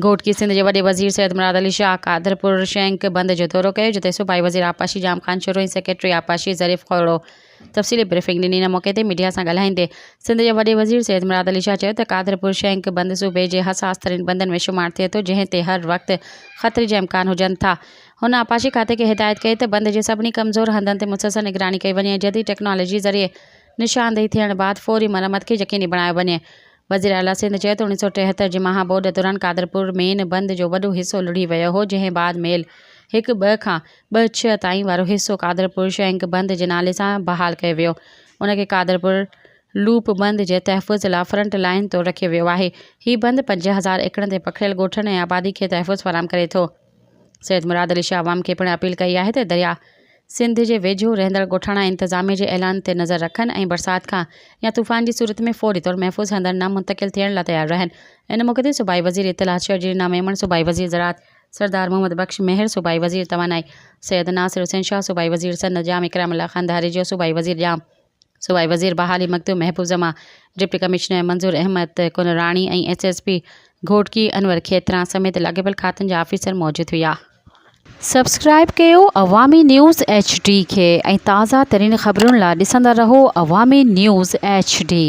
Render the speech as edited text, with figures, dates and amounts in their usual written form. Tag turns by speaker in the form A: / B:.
A: گهوٽڪي سنڌ جي وڏي وزير سيد مراد علي شاهه قادرپور شينڪ بند جو دورو ڪيو جتي صوبائي وزير آبپاشي ڄام خان شورو ۽ سيڪريٽري آبپاشي ظريف کوڙو تفصيلي بريفنگ ڏني ان موقعي تي ميڊيا سان ڳالهائيندي سنڌ جي وڏي وزير سيد مراد علي شاهه چيو ته قادرپور شينڪ بند صوبي جي حساس ترين بندن ۾ شمار ٿئي ٿو جنهن تي هر وقت خطري جا امڪان هجن ٿا هن آبپاشي کاتي کي هدايت ڪئي ته بند جي سڀني ڪمزور هنڌن تي مسلسل نگراني ڪئي وڃي ۽ جديد ٽيڪنالاجي ذريعي نشاندهي ٿيڻ بعد فوري مرمت کي يقيني بڻايو وڃي. وزيراعليٰ سنڌ چيو ته 1973 جي مها ٻوڏ دوران قادرپور مين بند جو وڏو حصو لڙهي ويو هو جنهن بعد ميل هڪ ٻه کان ٻه ڇهه تائين وارو حصو قادرپور شينڪ بند جي نالي سان بحال ڪيو ويو ان کي قادرپور لوپ بند جي تحفظ لاء فرنٽ لائين طور رکيو ويو آهي هي بند 5000 ايڪڙن تي پکڙيل ڳوٺن ۽ آبادي کي تحفظ فراهم ڪري ٿو. سيد مراد علي شاهه عوام کي پڻ اپيل ڪئي آهي ته درياء سنڌ جي ويجهو رهندڙ ڳوٺاڻا انتظاميه جي اعلان تي نظر رکن ۽ برسات کان يا طوفان جي صورت ۾ فوري طور محفوظ هنڌن ڏانهن منتقل ٿيڻ لاء تيار رهن. ان موقعي تي صوبائي وزير اطلاعات شرجيل انعام ميمڻ، صوبائي وزير زراعت سردار محمد بخش مهر، صوبائي وزير توانائي سيد ناصر حسين شاهه، صوبائي وزير صنعت ڄام اڪرام الله خان ڌاريجو، صوبائي وزير ڄام صوبائي وزير بحالي Makhdoom Mehboob Zaman, deputy commissioner Manzoor Ahmed Kunrani ۽ S S P Ghotki Anwar Khetran سميت لاڳاپيل کاتن جا آفيسر موجود هيا.
B: سبسڪرائيب ڪيو عوامي نيوز ايڇ ڊي کي ۽ تازه ترين خبرن لا ڏسندا رهو عوامي نيوز ايڇ ڊي.